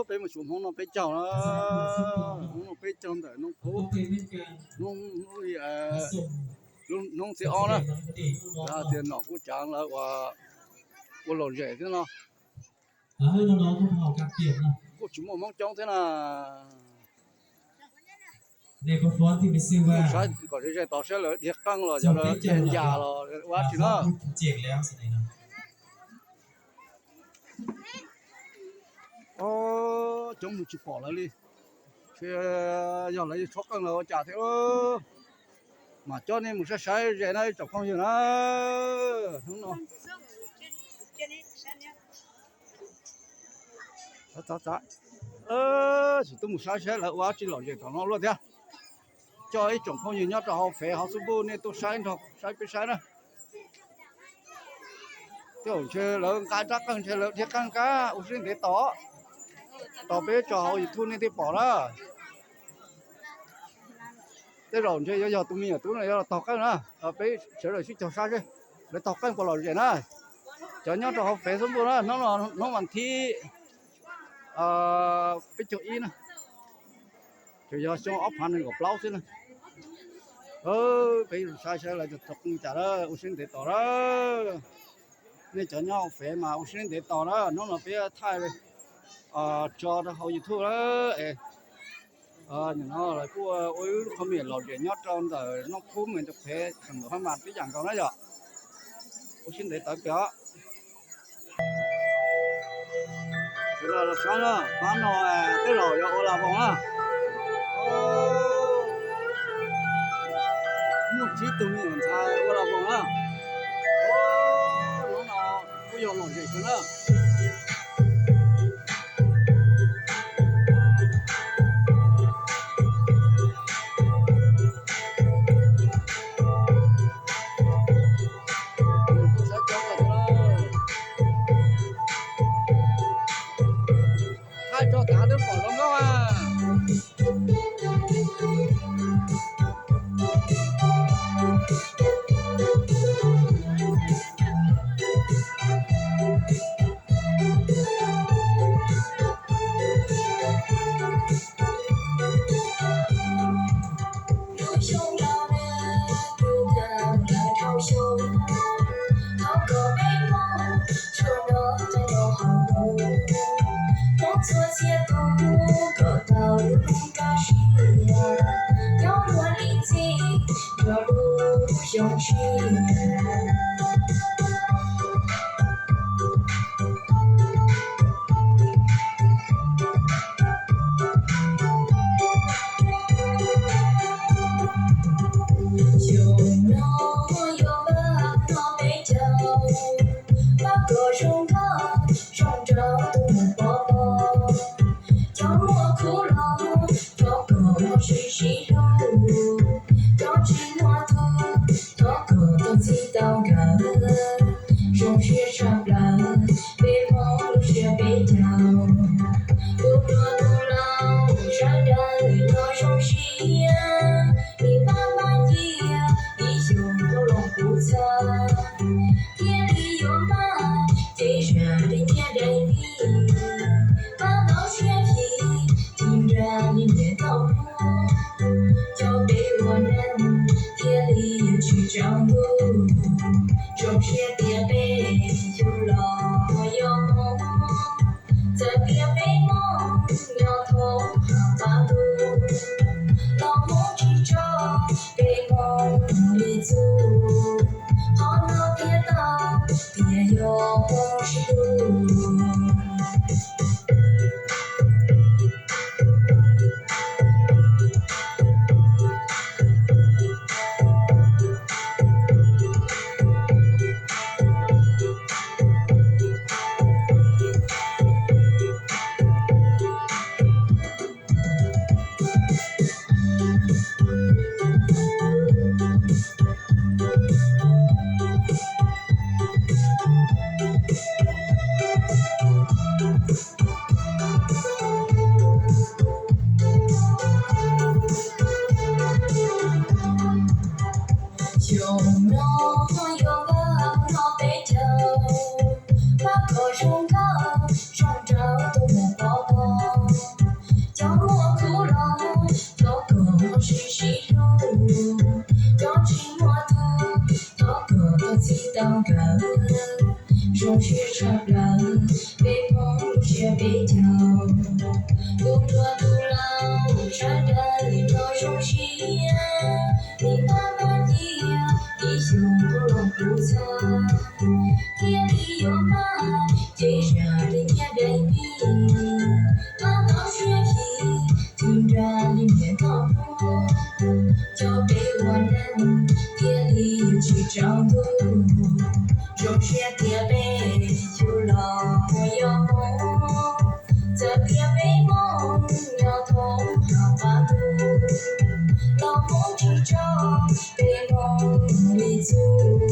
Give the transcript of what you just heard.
Peb mus xyuas Hmoob no peb caug na, Hmoob no peb caug ntawm Noob Khub, Noob, Noob txiv ob na. Lawv tias nom kuj cav lawv ua, ua lom zem thiab no. Kuj tsis muaj Hmoob coob thiab na. Saib kom ze ze tod saib lawv dhia qeej los yog lawv dhia ncas los ua dab tsi na. Coob mus tsis pom lawv li. Yog lawv yuav tshuab qeej los ua cas thiab. Mam coj nej mus saib saib ze na ib tsoom phooj ywg na. Hnub no tsis tuaj mus saib saib lawv ua dab tsi lom zem tom no luaj thiab. Coj ib tsoom phooj ywg nyob rau hauv fev hauv xub npuj nej tuaj saib nrog saib peb saib na. Tej zaum ntshe lawv nqa rab qeej ntshe lawv dhia qeej qab ua siab ntev tos. Tos peb tso hauv YouTube nej thiaj pom na. Tej zaum ntshe yuav yog tus me nyuam tub no yuav los taug qeej na. Peb sawv daws sib caug saib seb lawv taug qeej puas lom zem na. Cov nyob rau hauv fev xub npuj na, hnub no hnub vas thib peb caug ib na. Tsuas yog xyoo ob phav nees nkaum plaub xwb na. Peb saib saib lawv taug qeej cas na, ua siab ntev tos na. Nej cov nyob hauv fev mas ua siab ntev tos na, hnub no peb thaij tso rau hauv YouTube na. Nim no lawv kuj ua ib lub qhov mim lom zem nyob rau ntawm Noob Khub, Mes Ntuj Phev, Xeev Laus Hab Mas tib yam nkaus na yom. Ua siab ntev tawv kawg. Sawv daws los saib na, pab no tej zaum yuav ua las voos na. Muaj tsib tug me nyuam ntxhais ua las voos na. Hnub no kuj yog lom zem kawg na. Thaij tso tav twb pom zoo nkauj a. Lub xyoo no na, kuv nkag mus lawm dhau xyoo, thov kom peb Hmoob tsuas nrog tau rau hauv, Hmoob txhua txhia tus kom tau lub neej kaj siab, nyob luag li txij nrog lub xyoo tshiab. Xyoo no yuav npaj no peb caug, npaj kom zoo nkauj zoo nraug tus mus pov pob. Cov muaj khub los thov kom muaj sib sib hlub, cov tsis muaj tub thov kom tau txij tau nkawm. Zoo siab tshaj plaws peb Hmoob lub siab peb caug, tus hluas tus laus sawv daws nrog zoo siab, nim pab mab cia ib xyoos qoob loo kuv txhab, thiaj li yuav npaj cev zam daim nyiaj daim txiaj, pab tau siab fim tiv nra li niam tau hnub, coj peb ua neej thiaj li yuav tsis tsaus ntuj. Zoo siab tias peb yug los yog Hmoob, txawm tias peb Hmoob nyob thoob qab ntuj, los Hmoob tsis tso peb Hmoob li txuj. Qhov no qhia tau tias yog Hmoob sib hlub. Xyoo no yuav npaj no peb caug, npaj kom zoo nkauj zoo nraug tus mus pov pob. Peb Hmoob siab peb caug, tus hluas tus laus sawv daws li no zoo siab, li pab pab cia, ib xyoos kuj los kuj txog, thiaj li yuav npaj, ces zam li nyiaj daim npib, pab tau siab khi, ci nra li niam toj hnub, coj peb ua neej, thiaj li yuav tsis tsaus ntuj, zoo siab tias peb yug los ua yog Hmoob, txawm tias peb Hmoob nyob thoob hauv qab ntuj, los Hmoob tsis tso peb Hmoob li txuj.